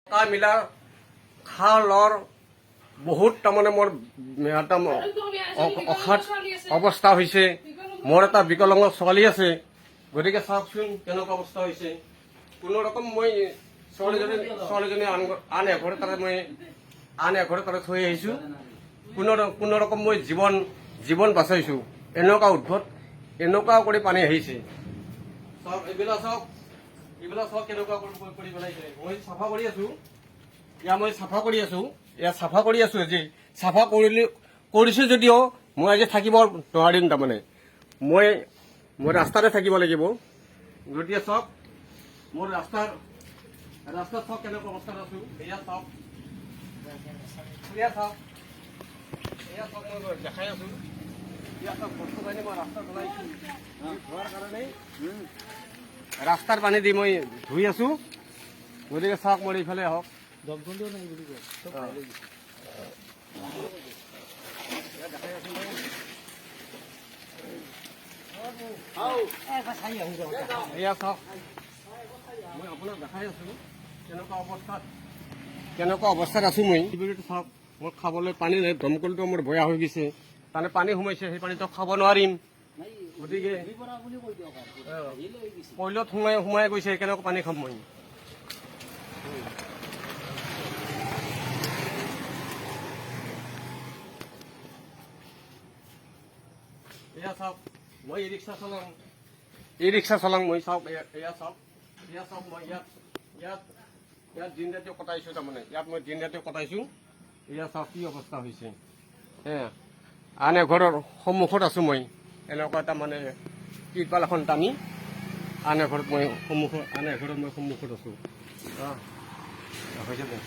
থকা মিলা খা লোৱাৰ বহুত তাৰমানে মোৰ এটা অসাধ অৱস্থা হৈছে। মোৰ এটা বিকলাংগ ছোৱালী আছে। গতিকে চাওকচোন কেনেকুৱা অৱস্থা হৈছে। কোনো ৰকম মই ছোৱালীজনী আন এঘৰে তাতে মই আন এঘৰে তাতে থৈ আহিছোঁ। কোনো ৰকম মই জীৱন বাচাইছোঁ। এনেকুৱা উদ্ভট, এনেকুৱা কৰি পানী আহিছে। চাওক, এইবিলাক চাওক, এইবিলাক চাওক, কেনেকুৱা কৰি পেলাইছে। মই চাফা কৰি আছো। এয়া মই চাফা কৰি আছো, এয়া চাফা কৰি আছো। আজি চাফা কৰিছো যদিও মই আজি থাকিব নোৱাৰিম। তাৰমানে মই ৰাস্তাতে থাকিব লাগিব। গতিকে চাওক, মোৰ ৰাস্তাত চাওক কেনেকুৱা অৱস্থাত আছো। এয়া চাওক, এয়া চাওক, এয়া চাওক, মই দেখাই আছো। এয়া চাওক, বস্তু বাহিনী মই ৰাস্তাত ওলাইছো ধোৱাৰ কাৰণে। ৰাস্তাৰ পানী দি মই ধুই আছো। গতিকে চাওক, মোৰ এইফালে আহক। দমকলটোও নাই বুলি কয়, চব খাই লৈ গৈছে। এয়া দেখাই আছো মই। একবাৰ চাই আহোঁ যাওঁ। এয়া চাওক, মই আপোনাক দেখাই আছো কেনেকুৱা অৱস্থাত আছো মই। শিবিৰটো চাওক, মোৰ খাবলৈ পানী নাই। দমকলটো মোৰ বেয়া হৈ গৈছে, তাৰমানে পানী সোমাইছে, সেই পানীটো খাব নোৱাৰিম। গতিকে ধুই পৰা বুলি কৈ দিয়ক আৰু। সি লৈ গৈছে। কইলত সোমাই সোমাই গৈছে, কেনেকুৱা পানী খাম মই? এয়া চাওক, মই ই ৰিক্সা চলাওঁ, ই ৰিক্সা চলাওঁ মই। চাওক, এয়া চাওক, এয়া চাওক, মই ইয়াত ইয়াত ইয়াত দিন ৰাতি কটাইছোঁ। তাৰমানে ইয়াত মই দিন ৰাতি কটাইছোঁ। এয়া চাওক কি অৱস্থা হৈছে। এয়া আন এঘৰৰ সন্মুখত আছোঁ মই। এনেকুৱা এটা মানে তিৰপাল এখন টানি আন এঘৰত মই সন্মুখত আছোঁ। হৈছে দে।